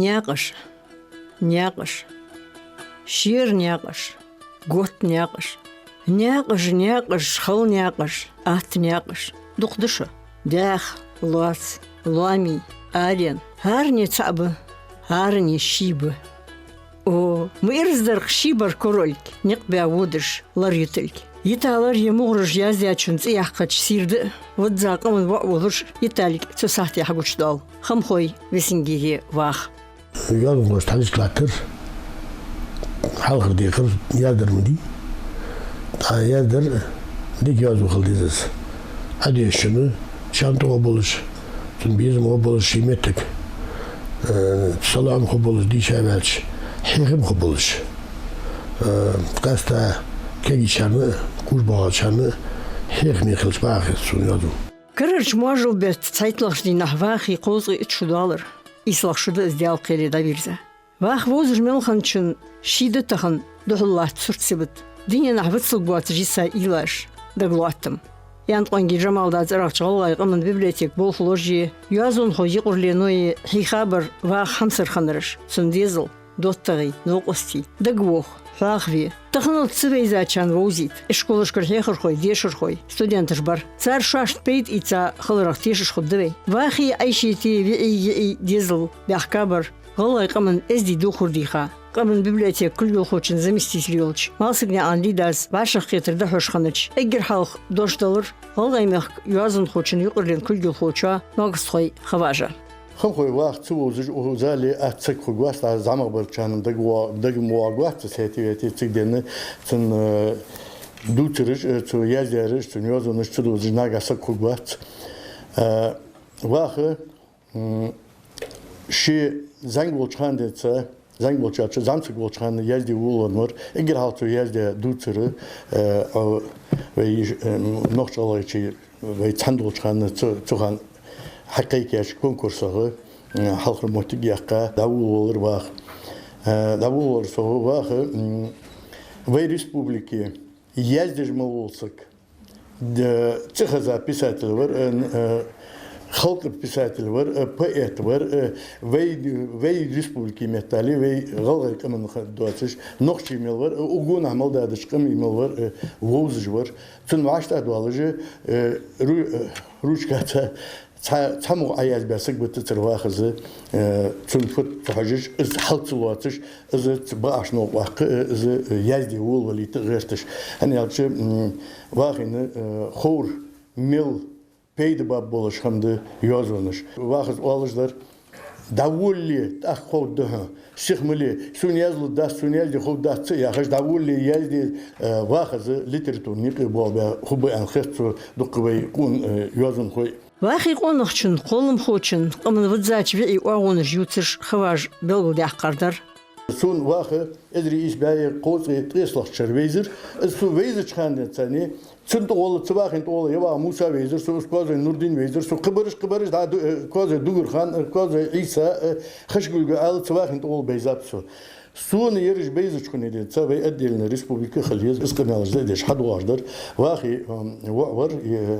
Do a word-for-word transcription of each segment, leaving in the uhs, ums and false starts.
Наькъаш, наькъаш, шера наькъаш, готта наькъаш, наькъаш, наькъаш, хала наькъаш, атта наькъаш. Дукха да шо? ДӀаьха, лоаца, лоамий, арен. ХӀаране цаӀ ба, хӀаране ший ба. О, ма ираз дар-кх ший бар королга, никъ баь водаш лар ютилга. Йита лар е мугӀараш яздаьчун цӀи яьккхача сийрда а, вазза къаман воӀ волаш, йиталга цу сахьте хьагучадоал. Хамхой, Весенгере ваха. Йоазонхошта хьалхашка латтар, хьалхара декхар яздар ма дий. ТӀаккха яздар дика йоазув хила деза из. Ӏодешачунна, чам тӀа гӀо болаш, цун безам гӀо болаш, ший меттага, э, салам хургболаш, дийша а ваьлча, хьехам хургболаш. Э, къаьстта кагийчарна а, куж боагӀачарна а хьехаме хилча бакъахьа хет сона йоазув. Карарча моажал бетта цхьайтталагӀча дийнахьа Вахий кховзткъеи итт шу доалар. ИйслагӀа шу да из Даьла кхеле дӀавийрза. Ваха вовзаш мел хинначун ший да тахан духьал латта сурт-сибат. Дуненахьа вицлургвоацаш йиса уйлаш, дагалоаттам. Яндакъонгий Джамалда цӀерагӀча гӀалгӀай къаман библиотека болхлоше, йоазонхо Юкъарле Ное хьийха бар Ваха хьамсара хиннараш, цун дезал, доттагӀий, новкъостий, дагавоха, хьоахаве. Таханалца ца вайзачарна вовзийта. Ишколашкара хьехархой, дешархой, студенташ бар. Цар шоашта пайда ийца хиларах тешаш хургда вай. Вахий Ӏайший, виӀий, йиӀий дезал баьхка бар гӀалгӀай къаман эздий дувхар дийха. Къаман библиотека кулгалхочун заместитель йолча Малсагнаькъан Лидас вӀашагӀкхетар дӀахьош хиннача, эггара хьалха дош далар гӀалгӀай мехка йоазонхочун, Юкъарлен кулгалхочоа Ноагастхой Хаважа. Хамхой, Ваха ца вовзаш, укх зале атта саг хургвац, дӀа зӀамагӀбарчарна дага во-, дага ма воагӀаргвац, цу сети-вети цига денна, цун, э, дувцараш, э, цо яздаьраш, цун йоазонаш ца довзаш нагахьа саг хургвац. Э, Ваха, м, ше зӀамига волча хана денз, зӀамига волча аьлча, зӀамсаг волча хана язде волавеннавар, эггара хьалха цо яздаь дувцар, э, а, вай йиш-, э, нохч-гӀалгӀайче вай цхьана долча хана цу, цу хана хьакхайкаеш конкурсагӀа, м, хьалхара моттиг яьккха, дӀаволавелар Ваха. Э, дӀаволавелар согӀа Ваха, м, вай республике яздеш мел вола саг. Д-, цӀихеза писатель вар, э, н-, э, халкъа писатель вар, э, поэт вар, э, вай, вай республике меттел, вай гӀалгӀай къаман ха доацаш, нохчий мел вар, э, угонахьа мел дадача къамий мел вар, э, вовзаш вар. Цун вӀаштӀехьа доаллаш, э, ру-, э, ручкаца цхьа, цхьа мугӀ Ӏоязбаь саг баттацар Вахас, э, цун фуд ца хьожаш, из хьал ца лоацаш, из ца бааш новкъа ваккха, э, из, э, язде волавалийта гӀерташ. ХӀана аьлча, м, Вахийна, э, ховр мел пайда баь болаш хӀама да йоазонаш. Вахас оалаш дар: «ДӀаволале, тӀаккха ховргда хьона, сиха ма ле, сона язлургдац, сона язде ховргдац», — ца яхаш, дӀаволале язде, э, Вахас литературни юкъе болх баь хургба аьнна хет сона дукха вай къона, э, йоазонхой. Вахий къонахчун, кхолламхочун, къаман ваззача виӀий оагӀонаш ювцаш Хаваж белгалдаьккхар дар. Сона Ваха эзар ийс бӀаь кховзткъеи ткъестлагӀча шера вайзар. Из со вайзача хана денз цунна, цун тӀагӀолла, цу Вахийна тӀагӀолла, е Ваха Муса вайзар со, из Коазой Нурдин вайзар со, кхыбараш, кхыбараш, дӀа ду-, э, Коазой Дугархан, э, Коазой Ӏийса, э, Хашгульга аьле, цу Вахийна тӀагӀолла байзаб со. Сона ераш байзача хана денз, цу вай отдельно республика хила еза, из къамаьлаш дӀадеш хьадоагӀаш дар. Вахий, м, воӀ вар, э,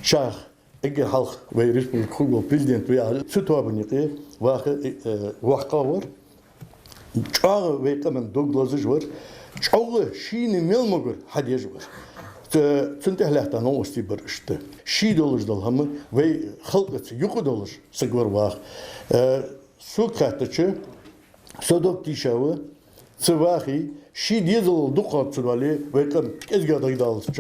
чӀоагӀа эггара хьалха вай республика хургвола президент ваьлча, цу тоабан юкъе Ваха, э, воккхагӀа вар, чӀоагӀа вай къаман дог лазаш вар, чӀоагӀа шийна мел могар хьадеш вар. Ц-, цунна тӀехьа лаьтта новкъостий бар иштта. Ший долаш дола хӀама вай халкъаца юкъе долаш саг вар Ваха. Э, сога хаьттача, со дог тийшав, цу Вахий ший дезалал дукхагӀа ца доале, вай къам кӀезигагӀа дагадаллалца,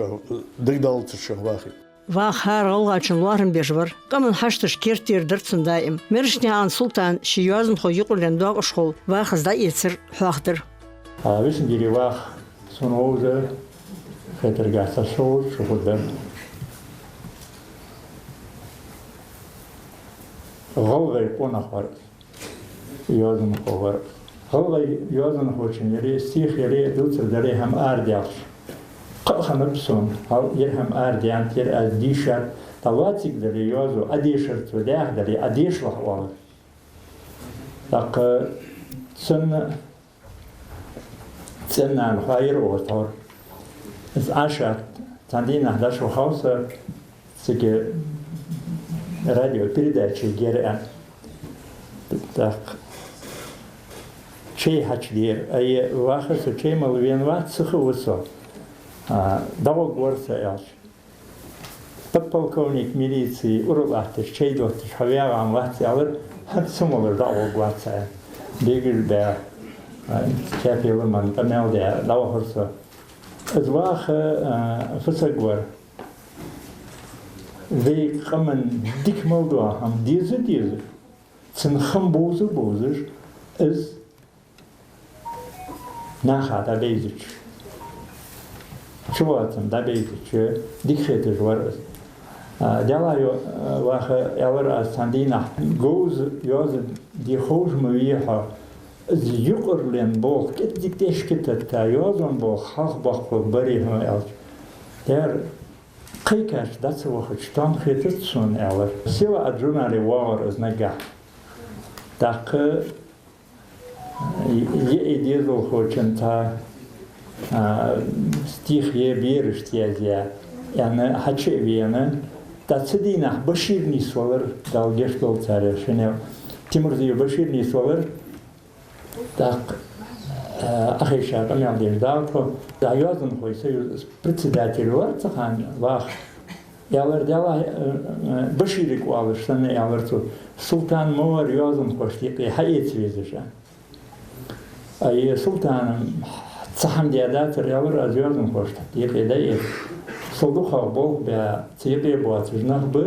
дагадаллалца шоана Вахий. Ваха хӀара гӀалгӀачун лоархӀам беш вар, къаман хьашташ керттера дар цун даим. Мерешкнаькъан Султана ший йоазонхо Юкъарлен доакъашхол Вахас дӀаэцар хьоахадар. А, Весенгере Ваха сона вовза, хетаргахьа, цхьа шовзткъа шу хургдар. ГӀалгӀай къонах вар. Йоазонхо вар. ГӀалгӀай йоазонхочун яле, стих яле, дувцар дале хӀама арадаьлча, кхаъ хиннаб сона, хьал ер хӀама арадаьннад, ер аз дийшад, тӀа лоаца дале йоазув, Ӏодешар цо, дӀаьха дале, Ӏодешалахь оалар. ТӀаккха цун цӀен-нана хьоаяр оаха тхьовра. Из Ӏашат, цхьан дийнахьа дӀачувахав со, цига радиопередаче гера аьнна. ТӀаккха Чай хьачудера, ай, вахар со, чай мала вена вац, сиха ва со. А, дӀагӀоргвар со, аьлча. Подполковник милиции уралатташ, чай дотташ хьаваьгӀа вац, аьлар, хӀанз цу мала дӀагӀоргвац, аьнна. Бегаш баь, а, чапела мара къамаьл даь, дӀавахар со. Из ваха, а, фу саг вар. Вай къаман дика мел дола хӀама деза, деза. Цун хам бовза, бовзаш, из наха дӀабайзача, чувоацам дӀабайзача, дика хеташ вар из. А, Даьла йо-, а, ваха, аьлар аз цхьан дийнахьа, говза йоазув де ховш ма вий хьо, из юкъарлен болх кӀеззига тӀехьашка тетта, йоазон болх хьалха боаккхаргбарий хьона, аьлча. Дера, кхайкача дӀа ца вахача, тоам хетац сона, аьлар. Севаат журнале воагӀар из наггахьа. ТӀаккха е-, е-, дезалхочун цхьа, а, стих я, берашта язъяь, аьнна, хьачу а вена, тӀаккха цу дийнахьа Башир нийсвелар, Дала гешт долда царех шиннел. Тимурзиев Башир нийсвелар, тӀаккха, а, Ӏохайша къамаьл деш, Дала тхо, да, йоазонхой союза председатель вар цу хана ваха. Аьлар, Даьла, э, э, Баширага оалаш санна, аьлар цо, Султан ма вар йоазонхошта юкъе хьаэца везаш, аьнна. Ай, Султана цхьа хӀама даь дацар, аьлар аз, йоазонхошта юкъе дӀаэца. Со дукхагӀа болх баь, цу юкъе боацаш нах ба,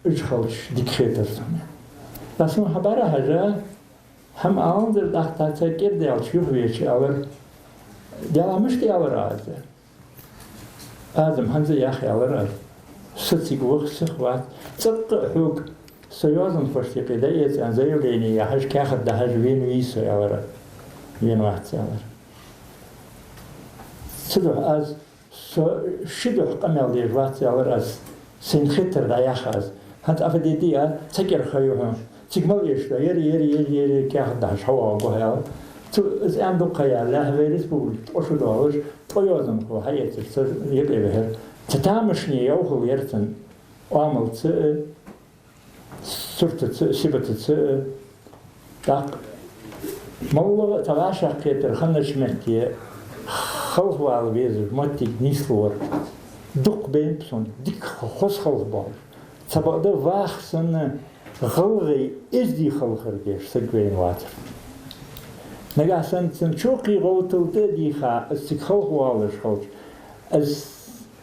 уж хилча дика хетар сона. Ткъа сона хьабӀарахьежа, хӀама аланзар, тӀаккха цхьа кӀира даьлча юхавеча, аьлар, Даьла, мишта аьлар аз? Аз-м хӀанз а йоах, аьлар аз. Со цига ваха сиха вац. ЦӀаккха а хьога, со йоазонхошта юкъе дӀаэца аьнна заявлени яхьаш, каьхат дахьаш вена вий со, аьлар аз. Вена вац, аьлар. Цудухьа аз, со ши духьа къамаьл деш вац, аьлар аз. Сайна хетар дӀаяхар аз. ХӀанз Ӏа фу де дий, а? Цхьа кӀира ха я хьона. Цига мала эшаш да? Ер, ер, ер, ер, ер, каьхат дахьаш хьавоагӀа хьо, аьлар. Цо из аьнна дукха ха яьлча, вай республика ткъо шу доалаш, ткъо йоазонхо хьаэцар, цар юкъе вихьар. Цхьа тамашийна йовхал яр цун, оамалца а, суртаца а, сибатаца а. ТӀаккха моллагӀа а цхьа вӀашагӀкхетар хиннача метте халхавала везаш моттиг нийслу вар. Дукха байна сона дика хоза халхабоалаш. Цхьабакъда ваха санна гӀалгӀай эздий халхар деш саг вайна вацар. Нагахьа санна цун чокхе гӀовтал тӀа а дийха, из цига халхавоалаш хилча, из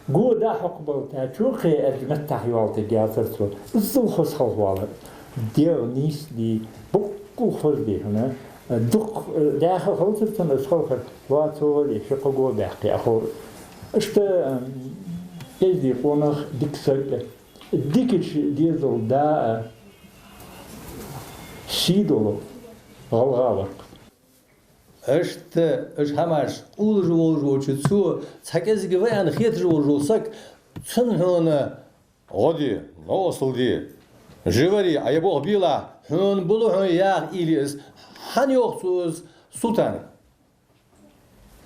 го дӀахьокхабалта чокхе аьлча меттахьа йолтиг яцар цо. Иззал хоза халхавалар. ДегӀ нийса дий, боккъал хоза дий хьона. Дукха, э, даьха хилацар цун из халхар, лоаца вале, ши-кхо го баьккхе а ховр. Иштта, м, эздий къонах, дика саг, дикача дезала да а, сий дола гӀалгӀа вар. Иштта уж хӀамаш уллаш волаш волча цо цхьа кӀезига ва аьнна хеташ волаш вола саг, цунна хьона гӀо де, новкъостал де, жи варе, Ӏа е болх белахь, хьона булу хьона яха уйла я из. ХӀана йоах цо из Султанага?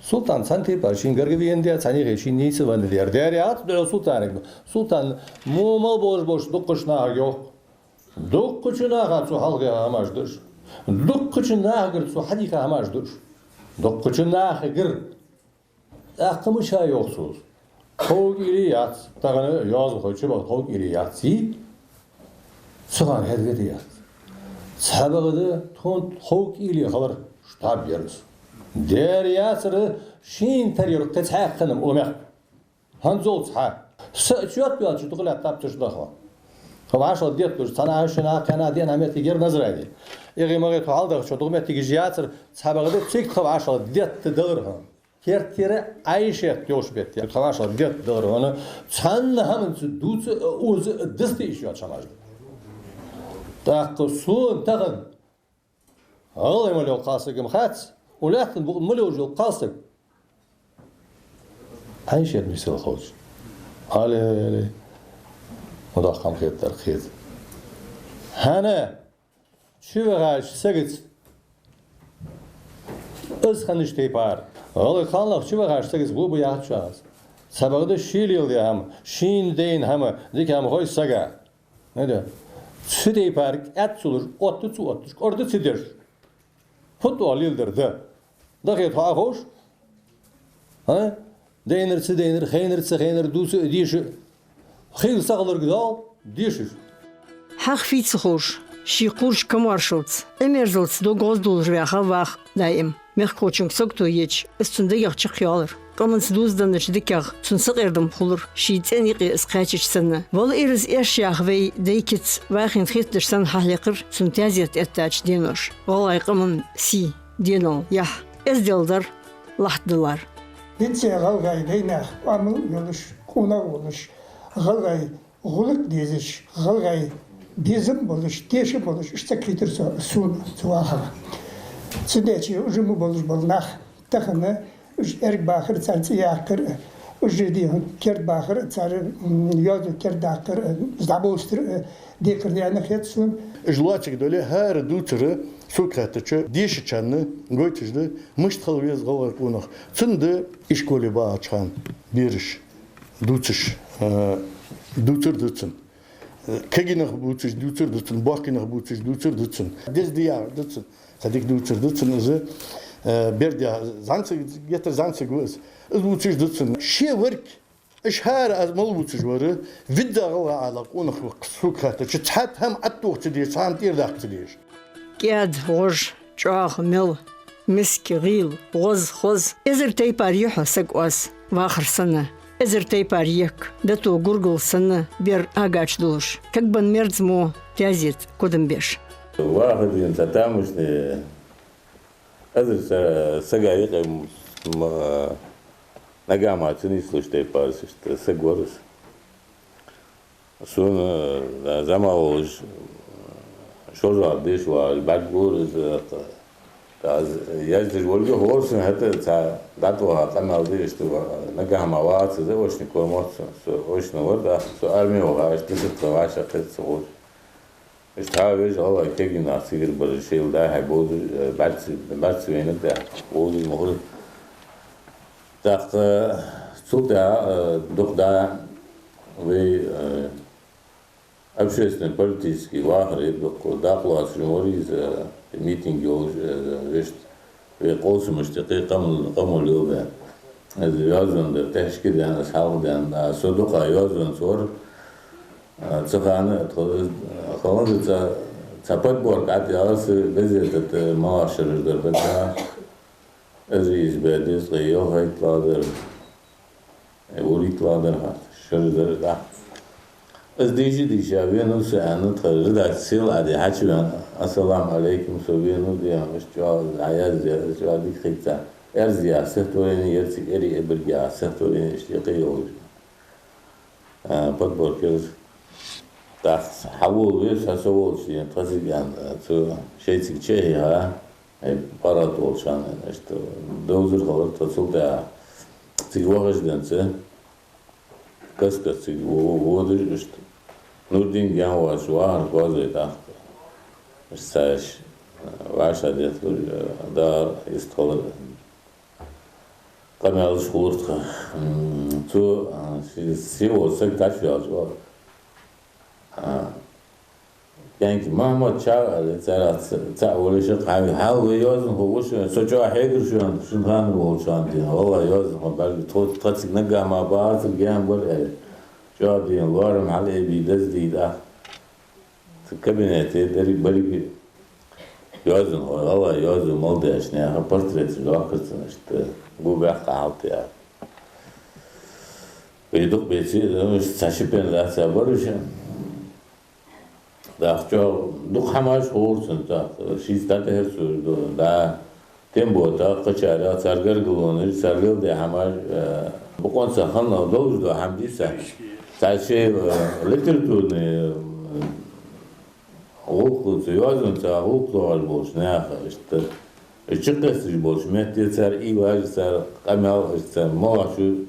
Султан цхьан тайпара шийна гарга вена да, цхьан юхе шийна нийсвенна да. Дера яц духьал Султанага. Султан мо мел болаш болча дуккхача нахага йоах. Дуккхача наха цо хьалха яьха хӀамаш да уж. Дуккхача нахагара цо хьадийха хӀамаш да уж. Дуккхача нахагара. ТӀаккха мича йоах цо из? Тхога уйла яц, тахан йоазонхой чубаха тхога уйла яц, йий? Цу хана хӀета вета яц. Цхьабакъда тхона тхога уйла хилар штаб яр из. Дера яцар шийна тара яр кхы цхьаькханам уламех. ХӀанзалца хьа. Са чоьт йоацаш дукха лаьтта тапцаш даха. Тхо вӀашагӀ детта луш, цхьан Ӏайшана, кхаьна дена метте гер Назраде. ИгӀи-магӀи тхо хьалдахача дукха моттигаш яцар, цхьабакъда цига тхо вӀашагӀ детта далар хьона. Кертера Ӏайшат йолча бетте тхо вӀашагӀ детта далар хьона. Цхьанна хӀаманца дувца а, оза а, диста а йиш йоаца хӀамаш да. ТӀаккха сона тахан гӀалгӀай мел йола кхалсаг-м хац, укх лаьттан букъа мел йолаш йола кхалсаг Ӏайшат мисал хилча. Але, але. Ма доккха хӀама хетар хет. ХӀана чувахача сагаца из хиннача тайпара, гӀалгӀай кхалнах чувахача сагаца гӀо ба яхача аз. Цхьабакъда ший леладаь хӀама, шийна дайна хӀама, дика хӀама хой сага. Хьада. Цу тайпара кӀаьд ца луш, отта ца отташ, кӀорда ца деш. Фуд оаха леладер да? Дахе тхо Ӏоховш? А? Дайнар, ца дайнар, хайнар, ца хайнар, дувца а, деша а. Хийла сахиларга дал дешаш. ХьагӀ фий ца ховш, ший кхуврача камоаршалца, Ӏимерзалца дог гӀоздоалаш ваьха ваха даим. Мехкахочунга сагото еча, из цун дегах чакхйоалар. Къаманца дувзаденнача дикагӀа цун сакъердам хулар, ший цӀен юкъе из кхаьчача санна. Вала ираз эш яха вай дай кица вайна хетадеш санна хьалхьекхар цун таьзета эттача деноша. ГӀалгӀай къаман сий, денал, яхь, эздел дар, лахьт далар. Вице гӀалгӀай дайнах оамал йолаш, къонах волаш, гӀалгӀай гӀулакх дезаш, гӀалгӀай безам болаш, теша болаш, иштта кхийтар со, сона, цу вахара. Цудухьа уже ма болаш бола нах, тахан уж эргабахар, цар цӀи яккхар, уж дийхьа керда бахар, цар, м, йоазув керда даккхар, дӀабовстар, декхар даьнна хет сона. Уж лоаца дале, хӀара дувцар, сога хаьттача, дешачарна гойташ да, мишта хила веза гӀалгӀай къонах. Цудухьа ишколе багӀача хана бераш дувцаш, э, дувцар да цун. Кагийнах бувцаш дувцар да цун, боккхийнах бувцаш дувцар да цун. Деза дий яхар да цун. Цхьа дика дувцар да цун из, э, берда зӀамсаг, геттара зӀамсаг ва из. Из вувцаш да цун. Ше варг, уж хӀара аз мел вувцаш вар, визза гӀалгӀай Ӏаьлий къонах ва-кх, сога хаьттача, цхьа хӀама ӀотӀатоха ца дезаш, цхьа хӀама тӀерадаккха ца дезаш. КӀаьда, гӀож, чӀоагӀа, мел, миска, гӀийла, гӀоз, хоза. Эзар тайпара я хьо саг-оаз, вахар санна. Эзар тайпара ехк, дото гургал санна, бер агача долаш. Кагбенна мерза мо, таьзета кодам беш. Вахар дийна цхьа тамашийна, эзар са-, сага юкъе м-, м-, нагахьа ма ца нийслуш тайпара, иштта саг вар из. Сона, э, зӀамига волаш, шозлагӀа деша вагӀаш, бӀарг гур из, э, аз яздеш волга ховр сона, хӀаьта цхьа дӀатӀаваха къамаьл да, иштта ва-, нагахьа ма вац из, очни кормот сона, со очни вар, тӀаккха со арме ваха, иштта дика тха вӀаши кхет ца ховш. Иштта хьавежа гӀалгӀай кагий нах цигара бар, шоайла дӀа-хьа бовзаш, э, бӀаргаца, бӀаргаца вайнар да, бовзаш ма хулий. ТӀаккха цул тӀехьа, э, дукха дӀа вай, э, общественно-политически вахаре дукха дакъа лоацаш вар из, э, митинг йолаш, э, вешта. Вай къовсамаш тӀа кхы къам-, къамаьл леладаь. Из йоазон дар тӀехьашка даьнна, из хьалха даьнна. А со дукха йоазонца вар, а, цу хана тхо-, хӀанз цхьа, цхьа подборка ӀотӀаяьлар са газета тӀа, малагӀа шераш дар баьнна. Из из бе деза, ткъаь ялхайттлагӀдар. Э, вурийтлагӀа дар хӀанз, шераш дар тӀаккха. Из дийша-дийша венав со, аьнна, тха редакци сел Ӏаде хьачувена, «Ассаламу Ӏалайкум, со венав», дий хьона, иштта чӀоагӀа Ӏояздаь, чӀоагӀа дика хийтта. Эрзаца стихотворени, еррига, эрий эбаргга стихотворени, иштта кхы йолаш. А, подборка яр. ТӀаккха хьавола веза, хьа со волча дийнахьа, тха цига, аьнна, цо шоай цига чу а хьийха, э, паргӀата волча хана, иштта довзар хилар тха цул тӀехьа. Цига вахаш денз, каст-каста цига во-, во-, водаш, иштта Нурдин гаьна воацаш вахар, коазой тӀаккха. Иштта цхьа эш, э, вӀашагӀдетт, э, дагӀар, йистхилар. Къамаьлаш хулар тха. М, цо, а, ши-, ший вола саг дӀачуваьлча, а, кӀаьнк Махьмад-чӀа, аьле, царех ца-, цаӀ волаш хьа-, хьал вай йоазонхо ва шоана, со чӀоагӀа хьегар шоана, шун ханна волча хана дийнахьа. ВаллахӀи, йоазонхо бӀарга тхо-, тха цига наггахьа ма бацар, гаьна бар, аьле. ЧӀоагӀа дийна лоархӀам хьалъайбий, даздий тӀаккха. Цу кабинете деррига берригаш йоазонхой, гӀалгӀай йоазув мел деш наьха портреташ доахкар цунна, иштта гу баьккха хьалтӀаяь. Вай дукха беций, ну, иштта цхьа ши пен лаьца бар уж. ТӀаккха чӀоагӀа дукха хӀамаш ховра цунна, тӀаккха шийца дӀатӀехьара цо, да, Тембота, кхычарех, цар гаргалонаш, цар леладаь хӀамаш, э, бокъонца хинна долаш дола хӀама дий из. Цхьа шоай, э, литературни, э, гӀулакх, цу йоазонца гӀулакх лоархӀаш болча наха, иштта, уж чукхоссаш болча метте цар уйлаш, цар къамаьл, иштта, цар малагӀчо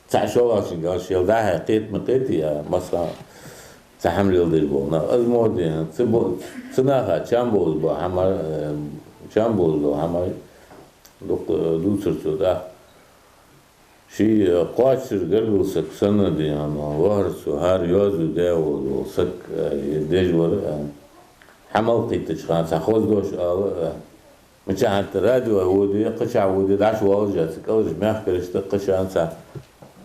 цхьа шоллагӀчунга шоайла дӀа-хьа кхета ма кхетий, а, масала, цхьа хӀама леладеш бола нах. Из мо дий хьона, цу бо-, цу наха чам бовзаш бола хӀама, э, чам бовзаш бола хӀама дукха, э, дувцар цо тӀаккха. Ший, э, кхоачара гаргара саг санна дий хьона, вахар цо, хӀара йоазув даь вола саг, э, деш вар, э, хӀама кхийттача хана цхьа хоза дош ала, э, Мичахьа радио воде, кхычахьа воде, дӀачувоалаш, цу кӀалхарча мехкарашта, кхычахьа цхьа,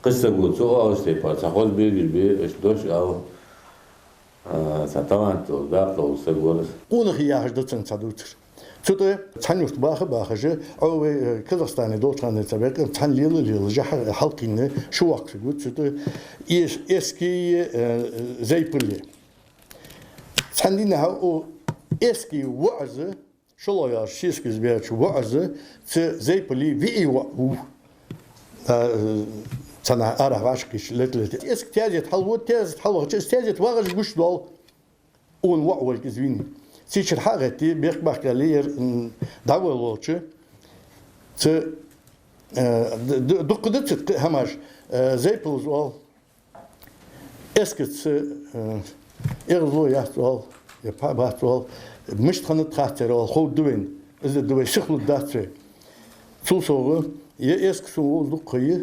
кхыча саго цу оалача тайпара цхьа хоза бегаш бе, аш дош ала, а, цхьа талант йола, дакъа йола саг вар из. Къонахий яхаш да цунна цхьа дувцар. Цу тӀа цхьан юрта баха-бахаш, Ӏо вай, э, Казахстане долча хана ца бекъа, цхьан лела-лела жа хьа-, хьалкхийна шу воккха саг ва, цу тӀа эс-, эски, э, зайпали. Цхьан дийнахьа у эски воӀ из, шоллагӀа яьлча сесаг из баьча воӀ из, цу зайпали виӀий воӀ ва. А, э, цхьаннахьа арахьа вӀашагӀкхийтача лет-лет. Эска тезета хьалвода, тезета хьалвахача, из тезета вагӀаш гуш дола. Укхун воӀ волга из вийна. Цу чура хьа а гӀетте, бехк-бахка леяр, м, дӀаволавелча, цу, э, д-, д-, дукха да цу тӀа хӀамаш, э, зайпалас оал. Эскаца, э, эгӀазло яц оал, е пхьа бац оал, мишта хиннад хаттар оал, ховргда вайна. Из да вай, сихлургдац вай. Цул совгӀа, е эска сона вовза дукха ха я,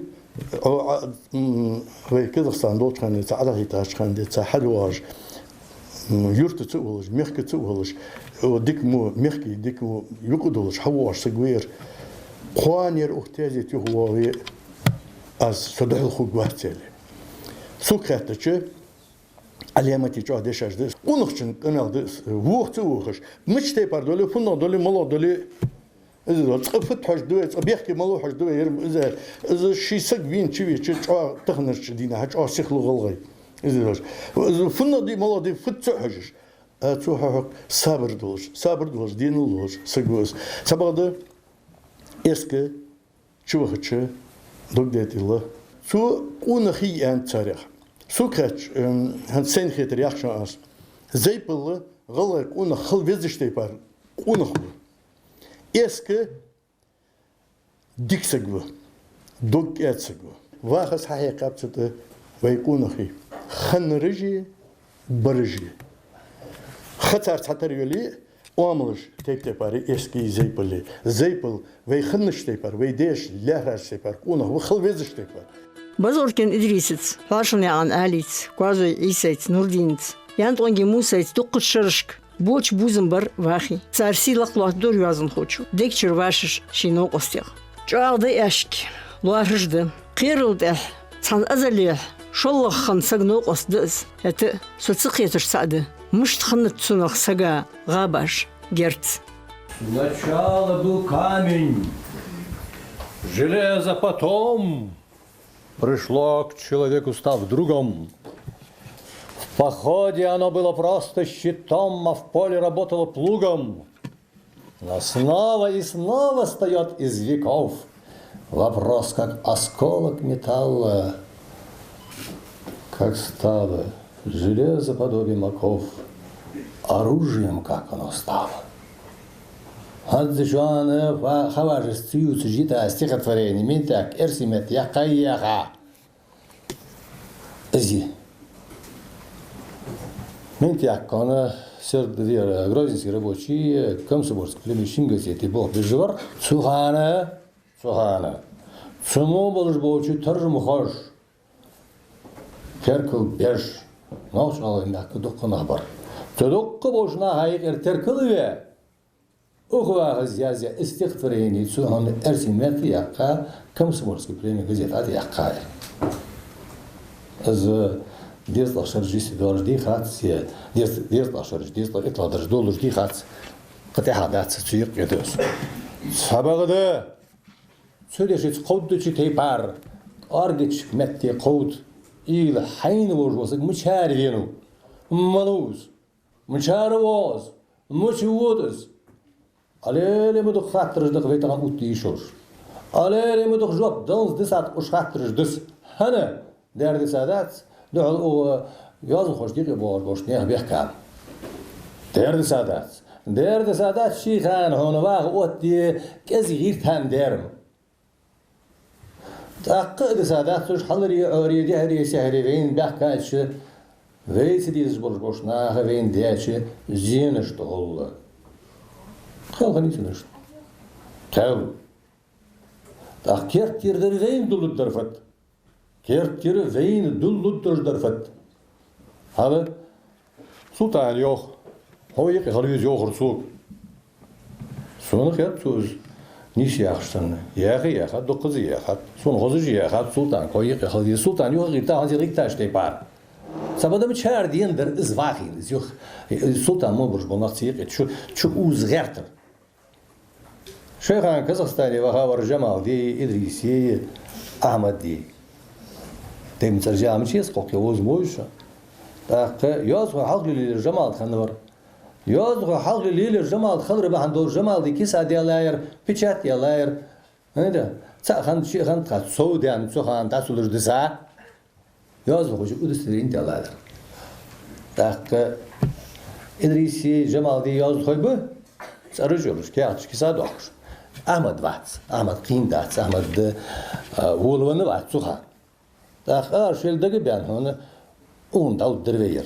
о, а, м, вай Казахстане долча хана, цхьа Ӏадахьийтача хана, цхьа хьадувгӀаш, м, юртаца а волаш, мехкаца а волаш, о, дика мо, мехка дика мо юкъе долаш, хьавоагӀаш саг вар. Кхоана ер укх тезета юха воагӀе, аз со духьал хургвац аьле. Сога хаьттача, Ӏаламате чӀоагӀа дешаш да из. Къонахчун къамаьл да из. Вохац а вохаш. Мича тайпара дале, фуннагӀа дале, малагӀа дале, из да. Цкъа фуд хьожаргда вай, цкъа бехке малав хьожаргда вай, ер, из, из ший саг вийна чувеча, чӀоагӀа таханарча дийнахьа, чӀоагӀа сихлу гӀалгӀай. Из да. Из фуннагӀа дий, малагӀа дий, фуд цо хьожаш. А цо хьахьокх сабар долаш, сабар долаш, денал долаш саг ва из. Цхьабакъда эска чувахача дог деттила. Цо къонахий аьннад царех. Сога хаьттача, эм, хӀанз сайна хетар яхаш ва аз. Зайпал гӀалгӀай къонах хила везаш тайпара къонах ва. Эска дика саг ва. Дог кӀаьда саг ва. Вахас хьахьекхаб цу тӀа вай къонахий. Хиннараши, бараши. Ха цар цхьатарра йоле, оамалаш тайп-тайпара, эски, зайпали. Зайпал вай хиннача тайпара, вай дешаш, лаьрхӀача тайпара къонах ва, хила везача тайпара. Базоркин Идрисаца, Хьошанаькъан Ӏалица, Коазой Ӏийсайца, Нурдинаца, ЯнтӀонги Мусайца дуккхача шерашка боча бувзам бар Вахий. Цар сий лакхлоаттадора йоазонхочо, дег чура вӀашагӀа ший новкъостех. ЧӀоагӀа да аьшк, лоархӀаш да. Кхерал тӀехьа, цхьан азалехьа, шоллагӀа хинна сага новкъост да из. ХӀаьта а, со ца кхеташ цаӀ да, мишта хиннад цунах сага гӀабаш, герз. Сначала был камень, железо потом. Пришло к человеку, став другом. В походе оно было просто щитом, а в поле работало плугом. Но снова и снова встаёт из веков вопрос, как осколок металла, как стало железо подобием оков, оружием как оно стало. ХӀанз шоана ва-, хаважас цуюцу жита стихотворени мин тӀаккха эрсий метта яьккхай яха. Из. Мин тӀаккха хьона сер-, вера, грозненский рабочий, комсомольский племя шин газете болх беш вар. Цу хана, цу хана цу мо болаш болча таржамхоша теркал беш, нохч-гӀалгӀай мехка дукха нах бар. Цу дукха болча наха юкъера теркал а ве, укх вахас язъяь из стихотворени цу хьона эрсий метта яьккха, комсомольский племя газета тӀа яьккхай. Из дезткъа шераш йисте долаш дий хац, е дез-, дезткъа шераш, дезткъа итлагӀа дарж долаш дий хац, кхы тӀехьа дац цу юкъе доса. Цхьабакъда, цу дешаца кховдача тайпара, кӀоаргача метте кховда, уйла хьайна волаш вола саг мичара венав, малав из, мичара воагӀа из, мича вода из. Алле-ле ма дукха хаттараш да-кх вай тахан оттаде йиш йолаш. Алле-ле ма дукха жоп даланза дисад уж хаттараш дис. ХӀана? Дера дисадац, духьал укх йоазонхочун юкъе боагӀаш болча наьха бехк. Дера дисадац. Дера дисадац, ший хана хьона ваха оттаде кӀезига гӀертам дера-м. ТӀаккха а дисадац уж хьаларе, Ӏоре, дехьаре, сехьаре вайна баьхкача, вайца дезаш болаш болча наха вайна даьча зенашта гӀолла. Кхел хиннай цунашта. Кхел. ТӀаккха керттера дар вайна дулларгдар фуд. Керттера вайна дулларгдараш дар фуд. ХӀана? Султана йоах, хьо юкъе хила веза йоахар сога. Сона хет цо из нийса яхаш санна. Яхе яхад, дукхаза яхад. Сона хозаш яхад, Султан кхо юкъе хила деза. Султан юхагӀийртар хӀанз гӀитташ тайпара. Цхьабакъда ма чара дена дар из вахийна, из юха. Султан мо бараш бола нах цу юкъе чу, чу уза гӀертар. Шоай хана Казахстане ваха вар Жамалди, Идриси, Ахьмадди. Тем цӀаржа ма чес кхокхе воз мойша. ТӀаккха йоазув хьалхле лелар Жамалди хиннавар. Йоазув хьалхле лелар Жамалди хилар бахьан долаш Жамалди киса даьлар, печать яьлар. ХӀаьта, цаӀ хиннад, шиъ хиннад, тха сов даьнна цу хана дӀасулаш диза. Йоазув хозача удостоверени даьлар. ТӀаккха Идриси, Жамалди йоазув хой ба, цӀераш йолаш, каьхаташ киса доахаш. Ахьмад вац, Ахьмад кхийна дац, Ахьмад, а, волавенна вац цу хана. ТӀаккха ара шоайла дагабаьнна хьона, укхун дӀалургдар вай ер.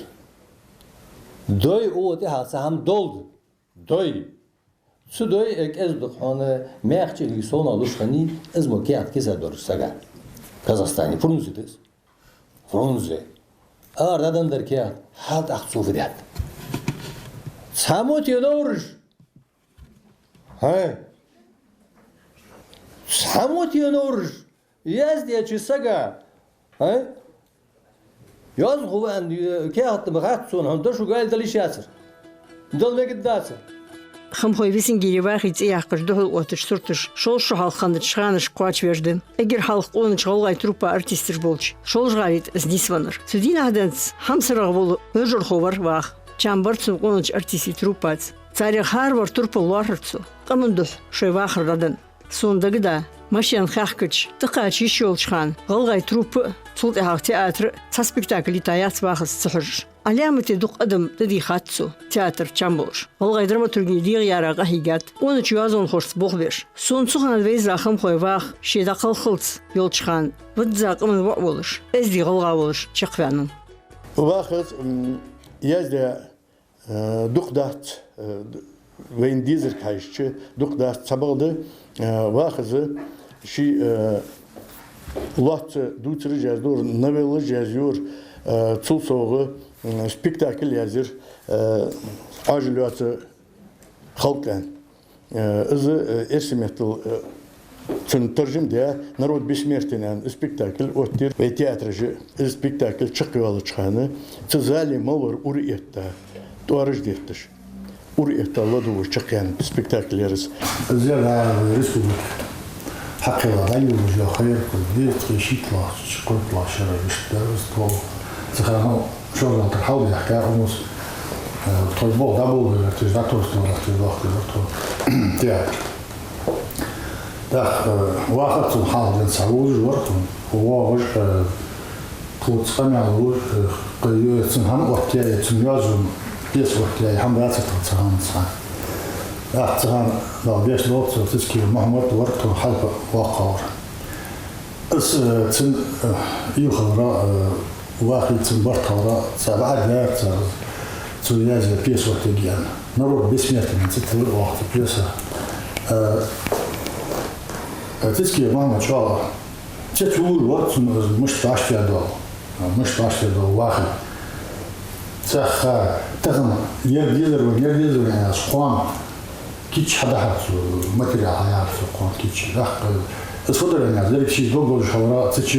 Дой, укхо тӀехьа цхьа хӀама долда. Дой. Цу дой, э, кӀезига-дукха хьона маькх чӀилиг совнагӀа луш хиннай, из мо каьхат киса долча сага. Казахстане Фрунзе да из. Фрунзе. Ара дӀаденна дар каьхат, хьал тӀаккха цо фу даьд. Цхьа мо те новраш. ХӀай. Цхьа мо те новраш. Яздаьча сага, а? Йоазув хьо ваьнна, э, каьхат ма хац сона, хьона дошуга аьле дала йиш яцар. Дала мегаргдацар. Хамхой Весенгере вахий цӀи яьккхача духьал оттача сурташ шовзткъа шу хьалха хиннача ханашка кхоачашвеш да. Эггара хьалха къонача гӀалгӀай труппа артисташ болча Шолжа-ГӀалий тӀа из нийсвеннар. Цу дийнахьа денз хьамсарагӀа вола хьожархо вар ваха. Чам бар цун къонача артистий труппаца. Царех хӀаравар турпал лоархӀар цо, къаман духьа шоай вахар дӀаденна. Сона дагадоагӀа, машен хехкача, тӀакхача йиш йолча хана, гӀалгӀай труппа а, цул тӀехьагӀа театр а цхьа спектакль йитаяц вахаца ца хьожаш. Ӏаламате дукха адам тӀадийхад цо, театр чам болаш. ГӀалгӀай драматургий дегӀаяра къахьийгад, къонача йоазонхошца болх беш. Сона цу хана вайза Хамхой ваха, ше дӀакхалххалца йолча хана, визза къаман воӀ волаш, эздий гӀалгӀа волаш чакхваьннав. Вахаца, м, яздаь Э, дукха дац, э, д-, вайна дезарга хьежача, дукха дац, цхьабакъда, э, вахаза ший, э, лоацца дувцараш язйора, новеллаш язйора, э, цул совгӀа, м, спектакль язйир, э, «Ӏоажал йоаца халкъ» аьнна. Э, из, э, эрсий меттала, э, цун таржам даь, «Народ бессмертия» аьнна спектакль оттадир вай театраша. Из спектакль чакхйоалача хана цу зале мел вар ура этта, тӀоараш детташ, ура этта ладувгӀаш чакхъяьнна спектакль яр из. Из яр, а, республика хьакхелла дӀайолалуш йола ха яр, дезткъеи шийтталагӀча, кхойтталагӀча шера иштта дар из тхо. Цу хана Шолжа-ГӀалий тӀара хьалбаьхка, умус, э, тхоай болх дӀаболабелар, тхоаш дӀатосталар, тхоай болх дӀаболабелар, тхо театр. ТӀаккха, э, вахар цун хьалха денз цхьа вовзаш вар тхона, воагӀаш, э, тхоца къамаьл луш, э, кхы е цун хӀама оттаяь, е цун йоазон пьеса оттаяь, хӀама дацар тха цу хана цхьа. ТӀаккха цу хана, дала беш долда цо, Цицкиев Мухьмад вар тхона хьалха воккхагӀвар. Из, э, цун, э, уйла хилар, э, вахий цун барт хилар, цхьа бӀарг дар цар, цо язъяь пьеса оттаергья аьнна. «Народ бессмертия» аьнна цӀи тиллар оаха цу пьесах. Э, э, Цицкиев Мухьмад чӀоагӀа цецвувлаш вар цунна из мишта вӀашагӀтехад, э, мишта вӀашагӀтехад вахий. Цхьа ха, тахан ер дезар вайна, ер дезар вайна аьнна, аз кхоана кийча хьадахьар цо, материал хьаяьхар цо кхоана кийча. ТӀаккха из фу дар аьнна, деррига ший дог болаш хилар, цу чу,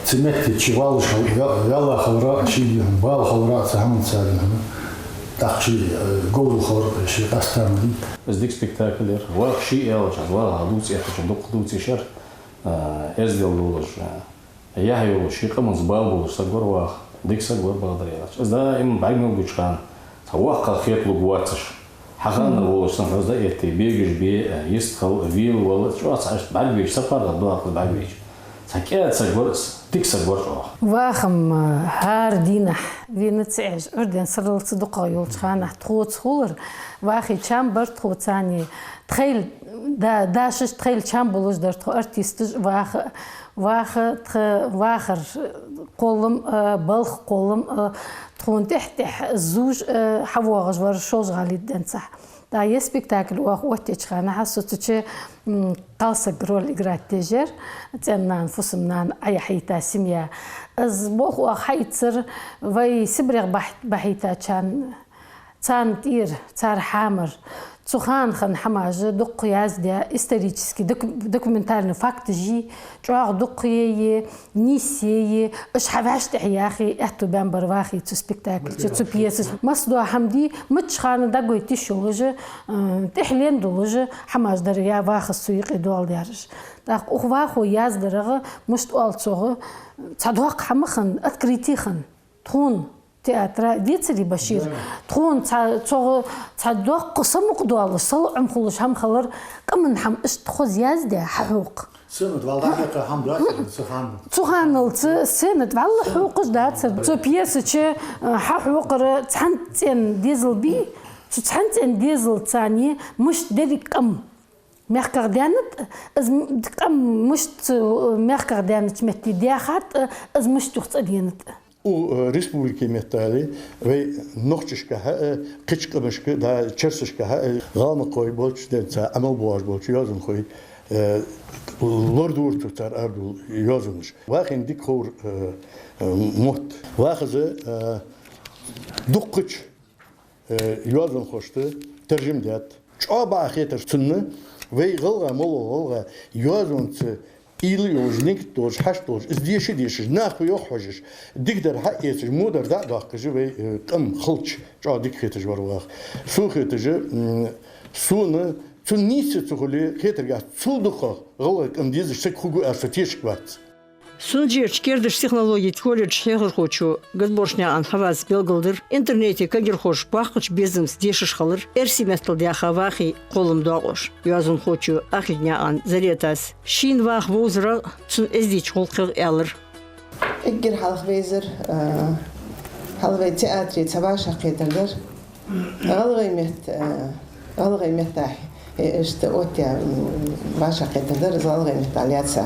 цу метте чу валлаш хилар, ваьлла хилар, ший дин бала хилар, цу хӀаман царна хӀама. ТӀаккха ший, э, говзал хилар, ший къаьстта ма дий. Из дика спектакль яр. Ваха ший аьлча, аз ваха дувца эттача, дукха дувца йиш яр, э, эздел долаш, э, яхь йолаш, ший къаманца бала болаш саг вар ваха, дика саг вар, бакъдар аьлча. Из даим бӀарг мел беча хана, цхьа воккхагӀа хеталургвоацаш, хьаханна волаш санна хӀанз дӀаэтте, бегаш бе, йистхила, велавала, чӀоагӀа цхьа иштта бӀаргабайча, сапар дала дохьал бӀаргабайча. Цхьа кӀаьда саг вар из, дика саг вар чӀоагӀа. Ваха-м, э, хӀара дийнахьа вена ца Ӏеш, Ӏуйрийна сарралца дукхагӀа йолча хана тхоца хулар, вахий чам бар тхоца цхьана, тхоайла да-, дашаш, тхоайла чам болаш дар тхо артисташ, ваха, ваха, тха вахар кхоллам, э, балха кхоллам, э, тхона тӀехьа-тӀехьа зувш, э, хьавоагӀаш вар Шолжа-ГӀалий денз цхьа. ТӀаккха ер спектакль оаха оттаеча хана хьа со цу чу, м, кхалсага роль играть деш яр, цӀен-нана, фусам-нана Ӏаяхьийта семья. Из болх оаха хьаийцар вай Сибрех бахь-, бахьийтачарна, царна тӀера, цар хьамара, Цу хана хинна хӀамаш дукха яздаь, исторически доку-, документальни факташ, чӀоагӀа дукха я, нийса я, уж хьавӀашта тӀехьа яхе, аьттув баьннабар вахе цу спектакль чу, цу пьеса чу. Масса дола хӀама дий, мичча хана дӀагойта йиш йолаш, э, тӀехьленна долаш хӀамаш дар я вахас цу юкъе доаладаьраш. ТӀаккха укх вахо яздарах, мишта оал цох, цхьа доккха хӀама хиннад, открытие хиннад. Тхона театра децаре, Башир. Да. Тхона цхьа, цох цхьа доккха самукъадоалаш, салоӀам хулаш хӀама хилар, къаман хӀама иштта хоза яздаь хьахьокха. Сцена тӀа вӀалла дӀахьекха хӀама дацар цу хана? Цу ханал цу сцена тӀа вӀалла хьокхаш дацар. Цу пьеса чу, э, хьахьокхар цхьан цӀен дезал бий, цу цхьан цӀен дезалца цхьана мишта деррига къам мехках даьннад, из м-, къам мишта, э, мехках даьннача метте даьхад, из мишта юха цӀаденад. Укх, э, республике меттел, вай нохчашка хьа, э, кхыча къамашка, да, черсашка хьа, э, гӀалмакхой болча, ден ца Ӏамал боагӀаш болча йоазонхой, э, лорадора цар арадола йоазонаш. Вахийна дика ховра, э, э, мотт. Вахаз, э, дуккхача э, йоазонхошта таржам даьд. ЧӀоагӀа бакъахьа хетар цунна, вай гӀалгӀай мел дола гӀалгӀай йоазонца уйла йолаш, нигат долаш, хьашт долаш, из деша а дешаш, наха йоах хьожаш, дикадар хьаэцаш, водар дӀа а доаккхаш, вай, э, къам хилча, чӀоагӀа дика хеташ вар ваха. Сона хеташ, м, сона цун нийсса ца хуле, хетаргахьа цул дукхагӀа гӀалгӀай къам дезаш саг хургва аьнна со тешаргвац. Сунжарча кердача технологий колледжа хьехархочо Газборшнаькъан Хьаваз белгалдир, интернете кагирхоша боккхача безамца дешаш хилар эрсий меттала даьха вахе кхоллам доакъош. Йоазонхочо Ахилгнаькъан Заретас шийна ваха вовзарах, цун эздийча гӀулакхех аьлар. Эггара хьалха вайзар, э, хьалха вай театре цхьа вӀашагӀкхетар дар. ГӀалгӀай метта, э, гӀалгӀай меттахьа, э, иштта оттаяь, м, вӀашагӀкхетар дар из гӀалгӀай метта лаьца.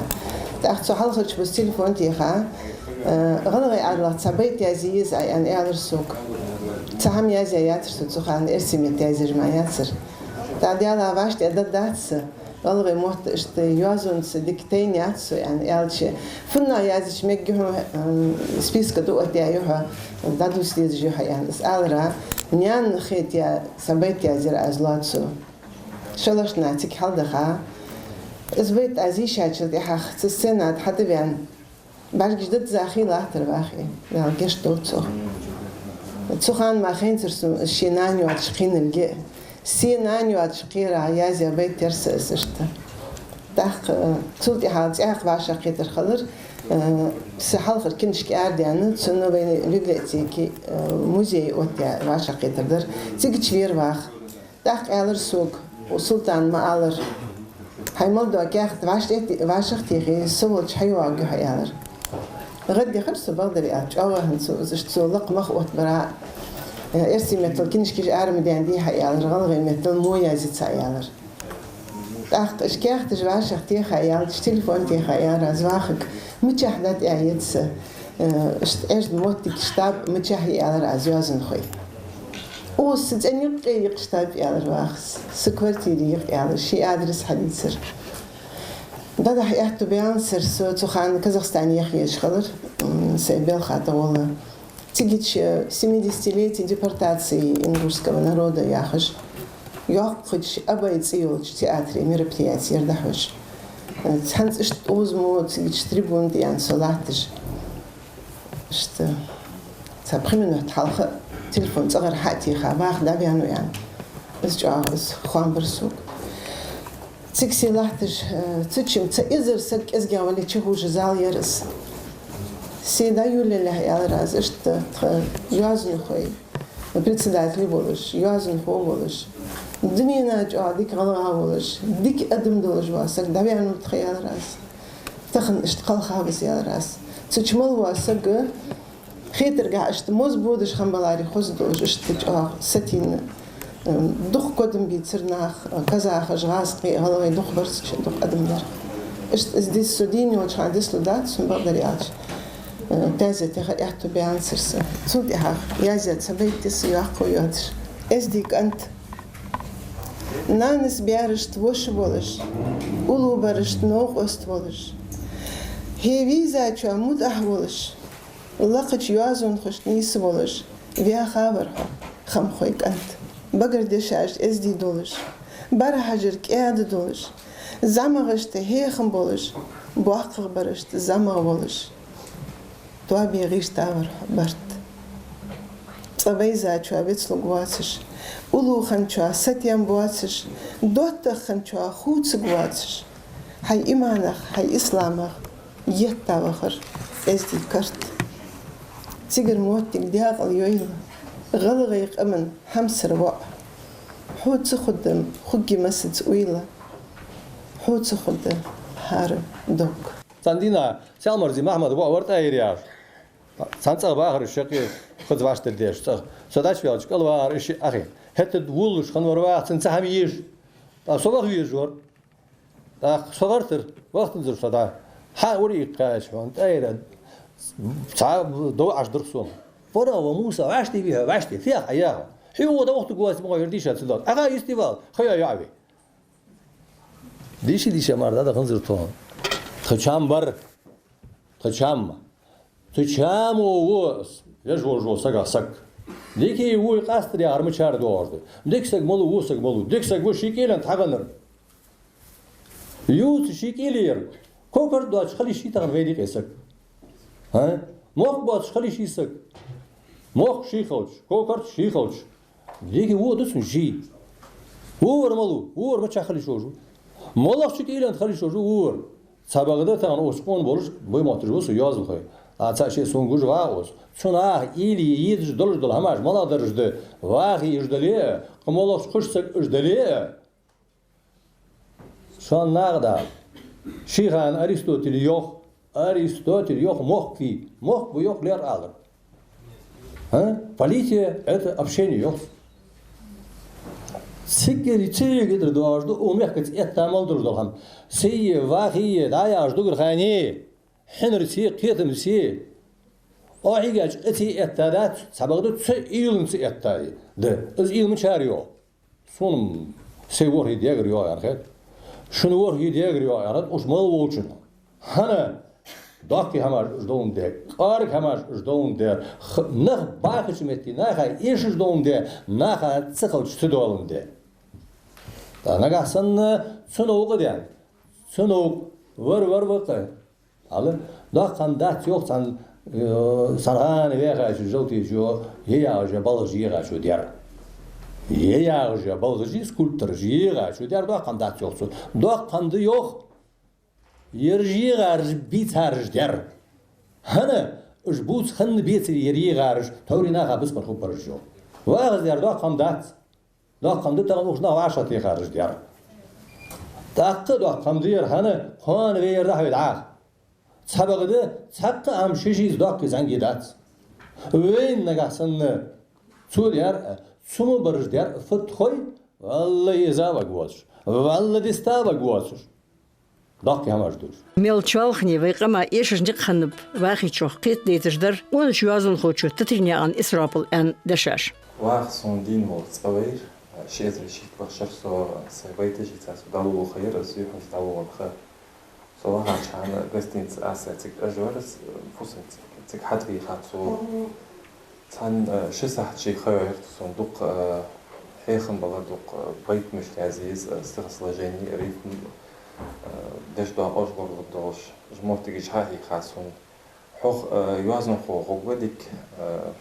ТӀаккха цу хьалхарча бус телефон теха, э, гӀалгӀай Ӏаьдалах цхьа байт язъе еза Ӏа, аьнна, аьлар сога. Цхьа хӀама язъяь яцар со цу хана, эрсий метта язъеш мара яцар. ТӀаккха Даьлах вӀаштӀехьдаргдац со. ГӀалгӀай мотт иштта йоазонца дика тайна яц со, аьнна, аьлча, фуннагӀа язъе мегаргья хьона, м, списка тӀа оттаяь я хьо, дӀадувца дезаш я хьо, аьнна, из аларах, наьна хетаяь са байт язъяьр аз лоаца. Шалашт наха цига хьалдаха. Из байт аз йийшачул тӀехьагӀа цу сцена тӀа хьатӀавена, бӀаргаш дадза хий латтар вахе, Дала гешт долда цох. Цу хана мара хайнацар сона из ший нана йоацаш кхийналга. Сай нана йоацаш кхийрагӀа язъяь байт яр са из иштта. ТӀаккха, э, цул тӀехьагӀа цӀаькха вӀашагӀкхетар хилар, э, са хьалхара кинашка арадаьнна, цунна вайна библиотеке, э, музее оттаяь вӀашагӀкхетар дар. Цигача вера ваха. ТӀаккха аьлар сога, Султана ма аллара: «Хьай мел дола каьхат вӀашагӀ-, вӀашагӀтехе, со волча хьайоагӀаргья хьо», — аьлар. ГӀаддехар со, бакъдар аьлча, чӀоагӀа хӀанз цо, из иштта цо лакха мах оттабара, э, эрсий меттала кинашкаш ара ма даьннадий хьа, аьлар, гӀалгӀай меттала мо язъяц, аьлар. ТӀаккха уж каьхаташ вӀашагӀтеха аьлча, телефон теха аьлар аз вахага, мичахьа да тӀа еза, э, иштта Ӏежда моттиг, штаб мичахьа я, аьлар аз йоазонхой. О, са цӀен юкъе я штаб, аьлар вахас, са квартира я, аьлар, ший адрес хьадийцар. ДӀадахьа аьттув баьннабацар со, цу хана Казахстане яха езаш хилар, м, сай балха тӀагӀолла. Цигача «Семидесятилетие депортации ингушского народа» яхаш, йоккхача Абай цӀи йолча театре мероприяти яр дӀахьош. Цхьанца иштта озамо цигача трибуна тӀа я со латташ. Иштта цхьа пхи минот хьалха телефон цӀагӀара хьа а теха, ваха дӀаваьннав, аьнна. Из чӀоагӀа из хоам бар сога. Цига се латташ, э, цу чу цхьа эзар саг кӀезигагӀа вале чухьожа зал яр из. Се дӀайолаялехь, аьлар аз, иштта тха йоазонхой, председатель волаш, йоазонхо волаш, дунен чу дика гӀалгӀа волаш, дика адам долаш вола саг дӀаваьннав тха, аьлар аз. Тахан иштта кхалхав из, аьлар аз. Цу чу мел вола саг хетаргахьа иштта моз бодаш хиннабаларе хоза долаш, иштта чӀоагӀа сатийна, м, дукха кодам бийцар наха, казахаш, гӀазкхий, гӀалгӀай дукха бар цу чу, дукха адам дар. Иштта из дис со дийна йолча хана дицлургдац сона, бакъдар аьлча. Э, таьзетах аьттув баьннабацар са. Цул тӀехьагӀа язъяь цхьа байт я са йоккха йоацаш. Эздий кӀант. Нанас баьрашта воша волаш, уллув барашта новкъост волаш, хье визачоа мутӀахь волаш, лакхача йоазонхошта нийса волаш, ваьха вар хьо, хамхой кӀант. багара дешаш эздий долаш, бӀарахьажар кӀаьда долаш, зӀамагӀашта хьехам болаш, боккхагӀбарашта зӀамагӀа волаш, тоабе гӀиштӀа вар хьо, барт. ЦӀа вайзачоа вицлургвоацаш, уллув хинначоа сатем боацаш, доттагӀа хинначоа хувцаргвоацаш, хьай иманах, хьай исламах етта вахар эздий карт. Цигара моттиг декъала йойла, гӀалгӀай къаман хьамсара воӀ. Хьо ца хургда, хургья массаза уйла, хьо ца хургда хӀара дог. Цхьан дийнахьа Саьлмарзий Махьмада воӀ вар ТӀаьира яхаш. Цхьан цӀагӀа вахар уж шаккхе, хаза вӀаштӀадеш цӀагӀа. Со дӀачуваьлча кӀал вахар уж шиъ Ӏохайна. ХӀаьта вуллаш хинна вар ваха, цунна цхьа хӀама езаш. ТӀаккха со ваха везаш вар. ТӀаккха со гӀертар, вахийтанзар со дӀа. Хьа ура иккхача хьона, ТӀаьира, цхьа дов Ӏаш дар сона. Вара ва Муса, вӀаштӀехьа вий хьо, вӀаштӀехьа, фу хьаяхар? Хьо дӀавахийтаргвоаций, ма гӀо, ер дийша ца доал. Ӏа гӀа йисте вала, ха йоӀ йоӀ ве. Дийша, дийша мара дӀадаханзар тхона. Тха чам бар. Тха чам. Тха чамо ва вежа волча сага саг. Дика а, во а къастар яхар мичара доагӀаш да? Дика саг малув, во саг малув? Дика саг ва ший кӀийлен тӀа хьагӀанар. Ювца ший кӀийле яр. Кокарт доацаш хила йиш йий тахан вайна юкъе саг? ХӀа? Мохк боацаш хила йиш йий саг? Мохк ший хилча, кокарт ший хилча. Дика, во да цун жий. Во вар малув, во вар мичахьа хила йиш йолаш ва? МалагӀча кӀийлен тӀа хила йиш йолаш ва во вар? Цхьабакъда тахан укх къона болаш бай мотташ ба са йоазонхой. А цхьа ше сона гуш вагӀа укхаза. Цу наха уйла е езаш долаш дола хӀамаш малагӀдараш да? Ваха езаш дале а, кхы малагӀча кхыча сага уж дале а, шоана наха дала. Ший хана Аристотель йоах, Аристотель йоах, мохк, мохк ба йоах лералар. А? Политика — это общение, йоах. Цигара, цигара доагӀаш да укх мехкаца этта мел долаш дола хӀама. Сий е, вахий е дӀаяхаш дугархьа, хьинарца е, кхетамца е. Ӏохьийгача къеца этта дац, цхьабакъда цу уйланца этта да. Из уйла мичара йоагӀа? Сона сай ворхӀе дегӀара йоагӀа аьнна хет. Шун ворхӀе дегӀара йоагӀа аьнна хет, уж мел волчунна. ХӀана? Доккхий хӀамаш уж доландаь, кӀоарга хӀамаш уж доландаь, х-, нах бахача метте наха эшаш доландаь, наха ца хилча ца доландаь. ТӀаккха нагахьа санна цу новкъа даьнна, цу новкъа вар-вар ва-кх. Ала, доккха хӀама дац йоах цхьан, э, цхьан хана ваьхачо, жалтечо, е ягӀаш я балхаш егӀачо даьр. Е ягӀаш я балхаш, скульптораш егӀачо даьр доккха хӀама дац йоах цо. Доккха хӀама да йоах, ераш егӀараш бийцараш даьр. ХӀана? Уж бувца хинна бецаре ер егӀараш товре наха бицбар хургбараш йоах. Вахаш даьр доккха хӀама дац. Доккха хӀама да тахан укх наха вӀашагӀтехараш даьр. ТӀаккха доккха хӀама да ер, хӀана, кхоана вай ер дӀахьой дӀахо. Цхьабакъда цхьаккха а хӀама ши-шиъ доккхий зӀамига дац. Вайна нагахьа санна цо даьр, цу мо бараш даьр фуд хой, валлахӀи, из а варгвоацаш, валлахӀи, диста а варгвоацаш. Доккхий хӀамаш да уж. Мел чоалхане вай къаман эшаш никъ хиннаб вахийчох кхетадайташ дар къонача йоазонхочо Татарнаькъан Исропала аьнна дешаш. Ваха сона дийна вола цӀа вар, ши эзар шийтталагӀча шера со сай байташ йийца со дӀаволалу ха яр, аз юххьанца дӀаволалу ха. Со вахача хана гостинице аз сай цига Ӏеш вар, фусам цига, цига хьатӀавийха цо. Цхьан, э, ши сахьат ше ха йоайра сона, дукха, э, хьехам бала, дукха, э, байташ язъе еза, э, стихосложение, рифма, э, дешдоакъош гӀорло долаш, уж моттигаш хьахьийха сона. Хьох, э, йоазонхо хургва дика, э,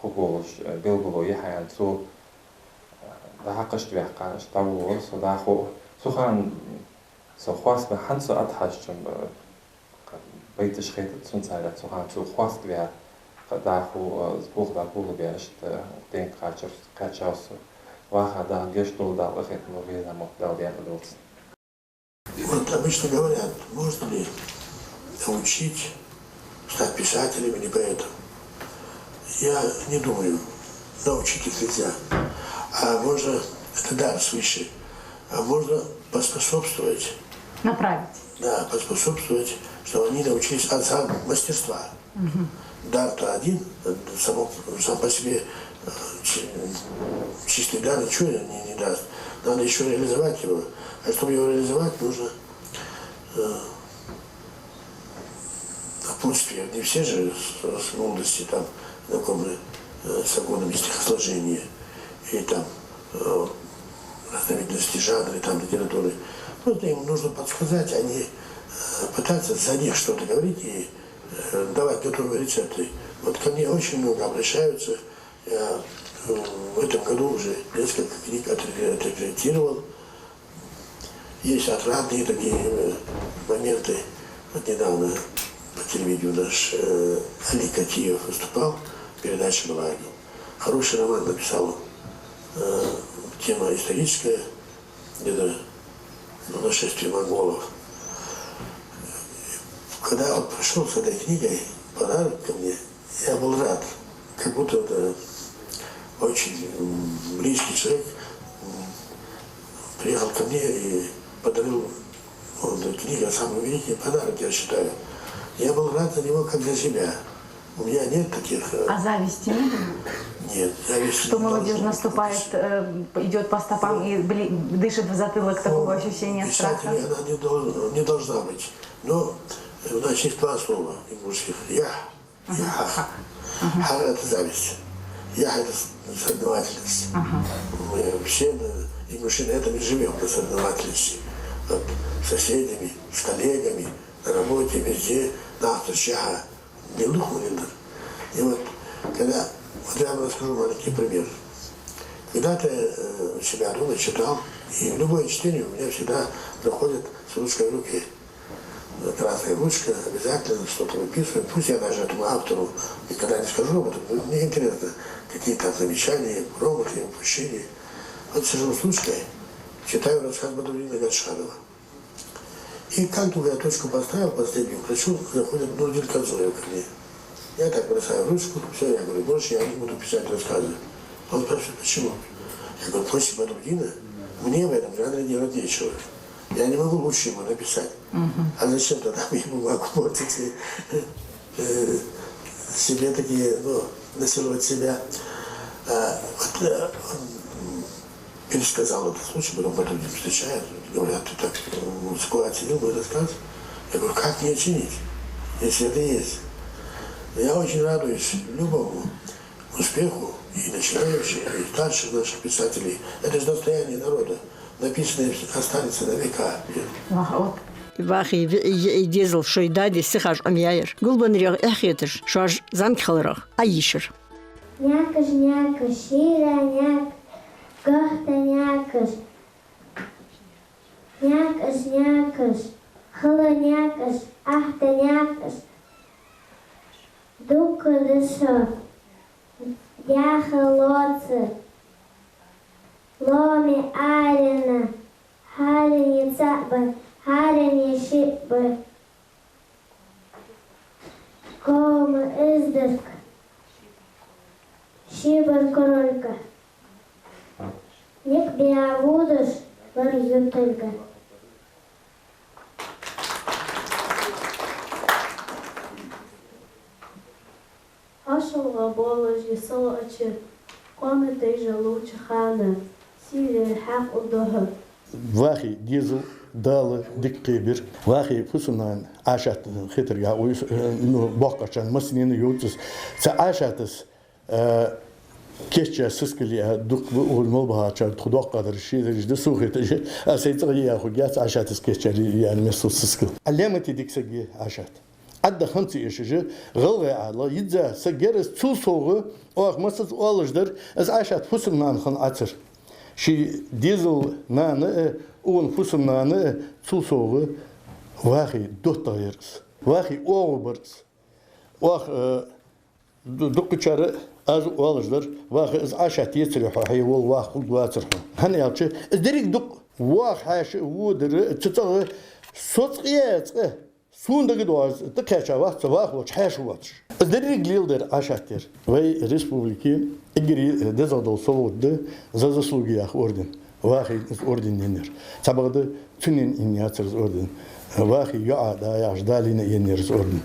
хургволаш, э, белгало я хьа аьнна цо, э, дӀахьакхашта ваьккха, иштта дӀаволавелар со дӀахо. Цу хана со хоастабаь, хӀанз со ӀотӀахьежача, э, байташ хетац сона царех, цу хана цо хоастабаь, кхы дӀахо, э, болх дӀаболабаь, иштта денга кхаьчар, кхаьчав со. Ваха Дала гешт долда, Дала къахетам лолда, веза мотт Дала декъадолда цун. И вот обычно говорят, можно ли научить стать писателем или поэтом. Я не думаю, научить их нельзя. А можно, это дар свыше, а можно поспособствовать. Направить. Да, поспособствовать, чтобы они научились азам мастерства. Дар-то один, э, само, сам по себе, э, чи-, чистый дар ничего не, не даст. Надо ещё реализовать его. А чтобы его реализовать, нужно, э, напутствие. Не все же с, с молодости там знакомы, э, с законами стихосложения. И там э, разновидности жанры там литературы. Просто им нужно подсказать, а не, э, пытаться за них что-то говорить и, э, давать готовые рецепты. Вот ко мне очень много обращаются. Я, э, в этом году уже несколько книг отре-, отредактировал. Есть отрадные такие, э, моменты. Вот недавно по телевидению наш, э, Али Катиев выступал, передача была. Хороший роман написал он. Э, тема историческая, где-то, ну, нашествие монголов. Когда он пришёл с этой книгой, подарок ко мне, я был рад. Как будто это очень, м, близкий человек, м, приехал ко мне и подарил, вот, книга — самый великий подарок, я считаю. Я был рад за него, как за себя. У меня нет таких, э... А зависти не было? Нет, зависти не должно быть. Что молодёжь наступает, э, идёт по стопам и бли-, дышит в затылок, такого ощущения страха? Ну, писателей она не дол-, не должна быть. Но, э, у нас есть два слова ингушских. Ях. Ага. Ях. Ага. Хар — это зависть. Ях — это с-, соревновательность. Ага. Мы все, э, ингуши на этом и живём, на соревновательности. Вот с соседями, с коллегами, на работе, везде. Нах тӀа чӀоагӀа мел дукха ма диннар. И вот, когда, вот я вам расскажу маленький пример. Когда-то, э, у себя дома читал, и в любое чтение у меня всегда заходит с ручкой в руке. Красная ручка, обязательно что-то выписываю. Пусть я даже этому автору никогда не скажу об этом, но мне интересно, какие там замечания, промахи, упущения. Вот сижу с ручкой, читаю рассказ Бадрудина Гатчханова. И как только я точку поставил, последнюю прочёл, заходит Нурдин Кадзоев ко мне. Я так бросаю ручку, всё, я говорю: «Больше я не буду писать рассказы». Он спрашивает: «Почему?» Я говорю: «После Бадрудина мне в этом жанре делать нечего. Я не могу лучше его написать». Мгм. А зачем тогда мне бумагу портить и, э, себе такие, ну, насиловать себя? А, вот, э, он пересказал этот случай, потом Бадрудин встречает, говорят: «Ты так, э, высоко оценил мой рассказ». Я говорю: «Как не оценить, если это есть?» Я очень радуюсь любому успеху и начинающих, и старших наших писателей. Это же достояние народа, написанное останется на века. Ваха, вот. Вахий виӀий, йиӀий дезал шоай дади сихаш Ӏомаяьяр. ГулбеннарегӀа эхь хеташ, шоаш зӀамига хиларах Ӏайийшар. Наькъаш, наькъаш, шера наькъаш, гахта наькъаш. Наькъаш, наькъаш, хала наькъаш, ахта наькъаш. Дукха да шо, дӀаьха лоаца, лоаме арена, хӀаране цаӀ бар, хӀаране шиъ бар. Кома издарг, ши бар корольга, никъ баь водаш вар ютарга. ХӀошалгӀа болаш я со лоӀача, къона тайжа лувча хана, сийле хьакъ у духьа. Вахий дезал Дала дика кхебир. Вахий фусам-нана Ӏашат хетаргахьа, уйс-, ну, боккхачарна массанена йовзаш. Цу Ӏашатас, э, кийчъяь сискал я дукха ба укхаза мел бахачар, тхо доккхагӀдараш шийдараш да, сона хеташ, аз сай цӀагӀа яь хургьяц Ӏашатас кийчъяь яьнна мел сискал. Ӏаламате дика саг я Ӏашат. Ӏадда хӀама ца эшаш, гӀалгӀай Ӏаьдала йизза саг яр из. Цул совгӀа, оаха массаза оалаш дар, из Ӏашат фусам-нана хинна Ӏацар. Ший дезала нана а, укхун фусам-нана а, цул совгӀа Вахий доттагӀа яр из. Вахий оагӀув бар из. Оаха, э, ду-, дукхачар, аз оалаш дар, Вахий, из Ӏашат ецаре хьо, хье вола ваха хургвацар хьона. ХӀана аьлча, из деррига дукха, ваха хьаьша а, водар а, цу цӀагӀа со цкъа а, цкъа сона дагадоагӀа, из тӀакхаьча вац со ваха волча хьаьша воацаш. Из деррига леладер Ӏашат яр. Вай республике эггара дезагӀа дола совгӀат да «За заслуги» яха орден. Вахийна из орден еннаяр. Цхьабакъда цунна енна яцар из орден. Вахий йоӀа да яхаш, Далийна еннаяр из орден.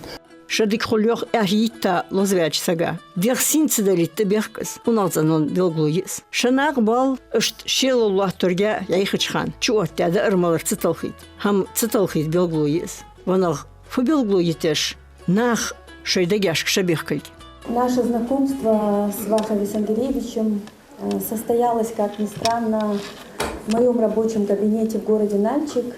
Ша дика хул йоах эхь йитта лозаваьча сага. ДегӀа сийна ца далийта тӀабехк из, унахцӀенон белгало я из. Ший накъабоал иштта шелал лоаттарга йӀайхача хана чуоттадаь даар-малар ца талхийта. ХӀама ца талхийта белгало я из. Ванах, фу белгало йиташ наха шоай дегашка ша бехкилга? Наше знакомство с Вахой Висангириевичем э, состоялась, как ни странно, в моём рабочем кабинете в городе Нальчик,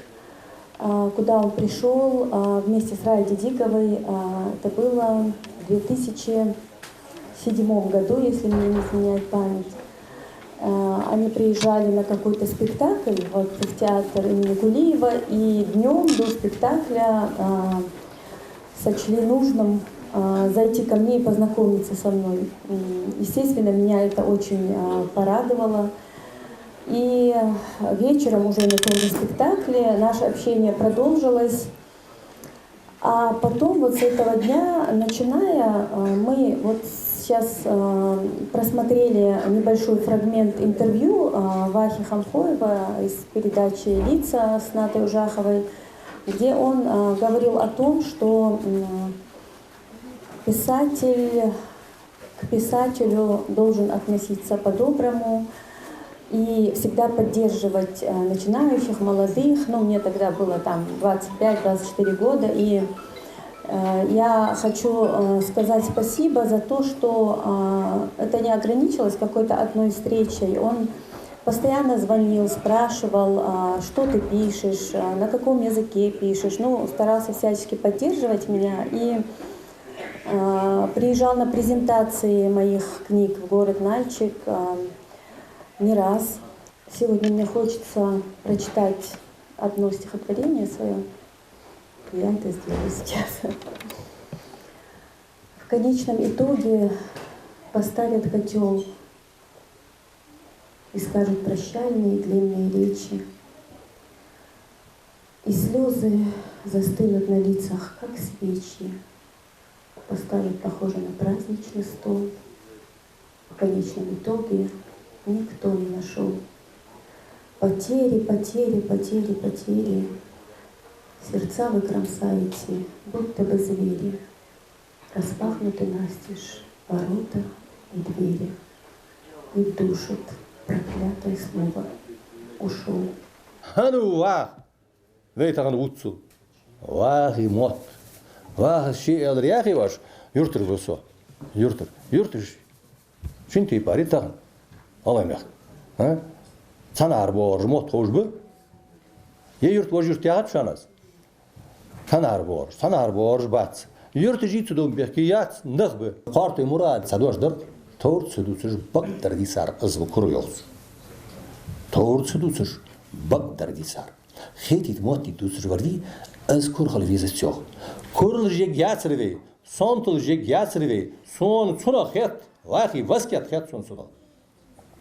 а, куда он пришёл, а, вместе с Раей Дидиковой. А, это было в две тысячи седьмом году, если мне не изменяет память. А, они приезжали на какой-то спектакль вот в театр имени Гулиева, и днём до спектакля, а, сочли нужным, а, зайти ко мне и познакомиться со мной. М, естественно, меня это очень, а, порадовало. И вечером уже на том же спектакле наше общение продолжилось. А потом вот с этого дня, начиная, а, мы вот сейчас, а, просмотрели небольшой фрагмент интервью, а, Вахи Ханхоева из передачи «Лица» с Натой Ужаховой, где он, а, говорил о том, что, м, писатель, к писателю должен относиться по-доброму и всегда поддерживать, э, начинающих, молодых. Ну, мне тогда было там двадцать пять, двадцать четыре года, и, э, я хочу, э, сказать спасибо за то, что, э, это не ограничилось какой-то одной встречей. Он постоянно звонил, спрашивал, а, что ты пишешь, а, на каком языке пишешь. Ну, старался всячески поддерживать меня и, а, приезжал на презентации моих книг в город Нальчик, а, не раз. Сегодня мне хочется прочитать одно стихотворение своё. Я это сделаю сейчас. В конечном итоге поставят котёл и скажут прощальные длинные речи. И слёзы застынут на лицах, как свечи. Поставят, похоже, на праздничный стол. В конечном итоге никто не нашёл. Потери, потери, потери, потери. Сердца вы кромсаете, будто бы звери. Распахнуты настежь ворота и двери. И душит проклятое слово «ушёл». ХӀана вах? Вай тахан вувцал. Вахий мотт. Вахас ше аьлар яхий оаш? Юртара ва со. Юртара. Юрташ шин тайпара я тахан. Алай мех. А? Цхьанахьара боагӀараш мотт ховш ба? Е юрт, вож юрт яхац шоана аз? Цхьанахьара боагӀараш, цхьанахьара боагӀараш бац. Юрташ ийца дом бехке яц, нах ба. Кхоартой Мурада цхьа дош дар: товр ца дувцаш бакъдар дийцар, аз ва кура йолча. Товр ца дувцаш бакъдар дийцар. Хетийта, моттийта дувцаш вар дий, аз кура хила везац йоах. Куралаш ергьяцар вай, сонталаш ергьяцар вай, сона цунах хет, вахий васкет хет сона цунах.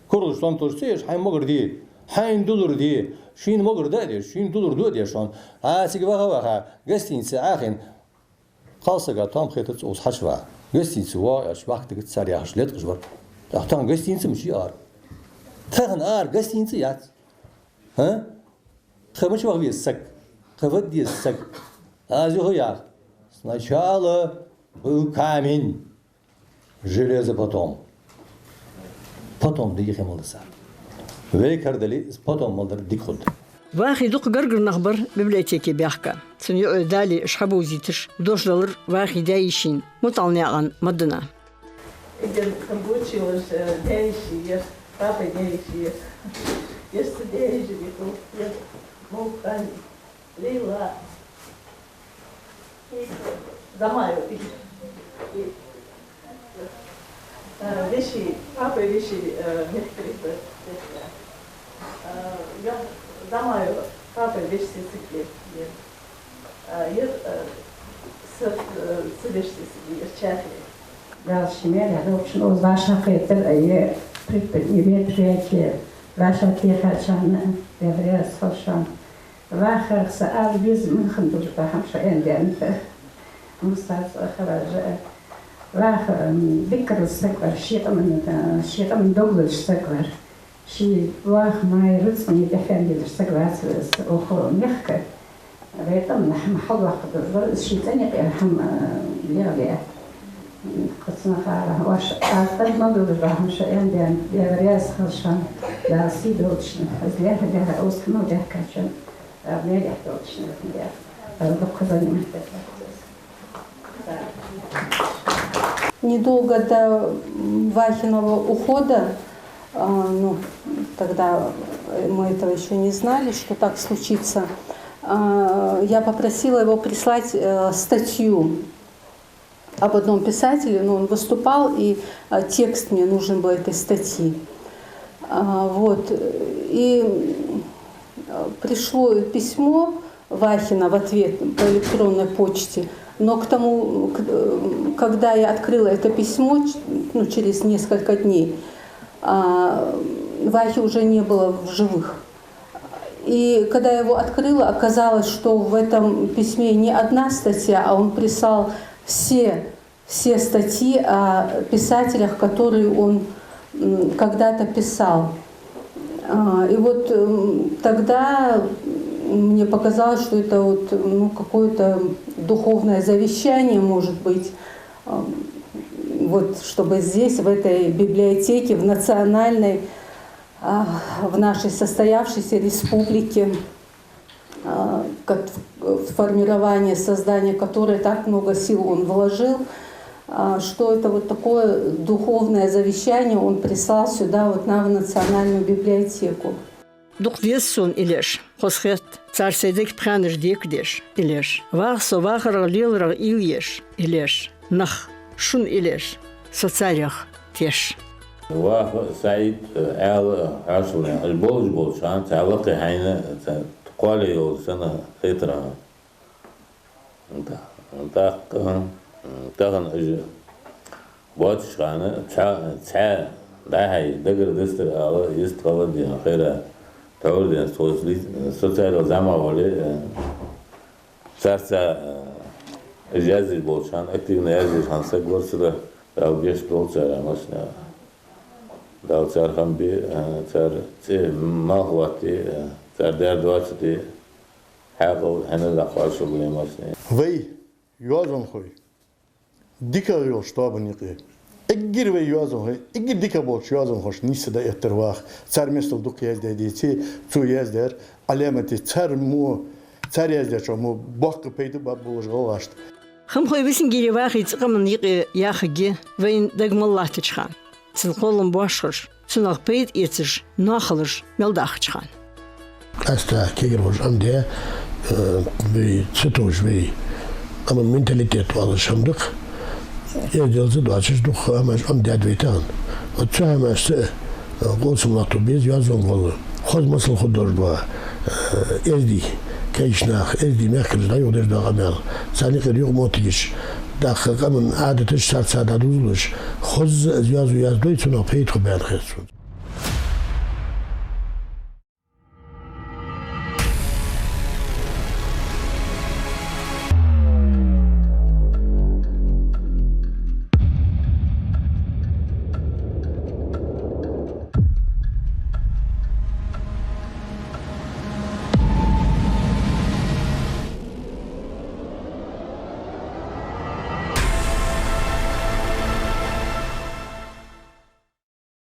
Куралаш, сонталаш ца еш, хьайна могар де, хьайна дулар де, шийна могар да а деш, шийна дулар да а деш шоана. А цига ваха-ваха, гостинице Ӏохайна, кхалсага том хетац, укхаза хьачуваха. Гостинице воагӀаш, вахийтаргьяц цар яхаш, латкъаш вар. ТӀаккха тахан гостинице мича я ара? Тахан ара гостинице яц. ХӀа? Тха мича ваха веза саг? Тха вада деза саг? Аз юха йоах: сначала был камень, железо потом. Потом дика хӀама мел да цар. Вай кара дале, из потом мел дар дика хургда. Вахий дукха гаргара нах бар библиотеке баьхка. Цун йоӀо Дали уж хьабовзийташ дош далар Вахий даь-йишийна, МутӀалнаькъан Мадана. Идем там училась, э, даь-йиша яр, папай даь-йиша яр. Яр са даь-йиша яр, яр, мол, Лейла. Замаева. Э, веший, папай веший, э, мехкарий ба. Э, я Замаева, папай веший сесаг яр. Э, яр, э, са, э, са веший сесаг яр, Чахи. Дала ший маьлехь долчунна укхаза вӀашагӀкхетар, а, е предпри-, е мероприяти вӀашагӀтехачарна, Даьла раьза хилва шоана. Вахарах са ала безам муха хиннад, духьал хӀама шо аьнна даьннад. Мусаца а, Хаража а. Ваха, м, дикагӀа саг вар, ший къаман, а, ший къаман дог луш саг вар. Ший лоаха май, рузкъа май тӀехьа фенделаш саг вацар из. Оаха мехка вай къаман хӀама хьалдоаккхаргдолаш вар из, ший цӀен юкъера хӀама, а, леладе. Кхы цунах ала, оаш аз къаман дог луш дола хӀама шо аьнна даьннад, Даьла раьза хилва шоана, Дала сий долда шун. Из лаьрхӀа-лаьрхӀа укхаза хӀама даьхкачун Дала маьлехь долда шун, из лаьрхӀа. Дала дукха хазан ниӀмат дергда. Недолго до, м, Вахиного ухода, А, ну, тогда, э, мы этого ещё не знали, что так случится. А, я попросила его прислать, э, статью об одном писателе, но он выступал, и, э, текст мне нужен был этой статьи. А, вот, э, и, м, э, пришло письмо Вахина в ответ по электронной почте, но к тому, к-, э, когда я открыла это письмо, ч-, ну, через несколько дней, а, Вахи уже не было в живых. И когда я его открыла, оказалось, что в этом письме не одна статья, а он прислал все, все статьи о писателях, которые он, м, когда-то писал. А, и вот, м, тогда мне показалось, что это вот, ну, какое-то духовное завещание, может быть, ам, вот, чтобы здесь, в этой библиотеке, в национальной, а, в нашей состоявшейся республике, а, кот-, в формирование, создание которой так много сил он вложил, а, что это вот такое духовное завещание он прислал сюда, вот нам, в Национальную библиотеку. Дукха деза сона иллеш, хоза хет, цар сай дега пхаьнаш декадеш иллеш. Ваха со вахарах, леларах уйла еш иллеш, нах, шун иллеш, со царех теш. Ваха СаӀид, э, аьла хьоашалгӀа, уж болаш болча хана цхьа лакхе хьайна, цхьа кхоале йолаш санна хетар хьона. ТӀаккха, тахан уж боацача хана цхьа, цхьа дӀа-хьа дагара дустар ала, йистхила дена хайра, товр дена, тхо ли-, социализм зама вале, э, царца, э, уж яздеш болча хана, активно яздеш хана саг вар цу да, Дала гешт долда цар, массане а. Дала цар хам бе, э, цар цӀи малх латте, э, цар дар доацаде, хьаькъал хьанал дӀакхоачалба вай массане. Вай йоазонхой дикагӀа йолча тоабан юкъе. Эггара вай йоазонхой, эггара дика болча йоазонхошта нийсса дӀаэттар ваха. Цар местал дукха яздаь деце, цо яздаьр Ӏаламате, цар мо, цар яздаьчоа мо боккха пайда ба болаш гӀалгӀашта. Хамхой Висангири Вахий цӀи къаман юкъе яхаргья вайна дага мел латтача хана. Цун кхоллам бошхаш, цунах пайда эцаш, ноахалаш мел дахача хана. Къаьстта кегийрхой Ӏомадаь, э, вай ца товш вай. Амма менталитет оалаш хӀама да-кх. Эздел ца доацаш дукха хӀамаш Ӏомадаьд вай тахан. Вот цу хӀамашца, э, гӀо ца латто беза йоазон гӀолла. Хоза масал хургдолаш да, э, эздий, кагийча наха, эздий мехкараш дӀаюхадеш дола къамаьл. Царна юкъера юкъамоттигаш, дӀахо къаман Ӏадаташ царца дӀадувзалуш, хоза из йоазув яздой, цунах пайда хургбаьнна хет сона.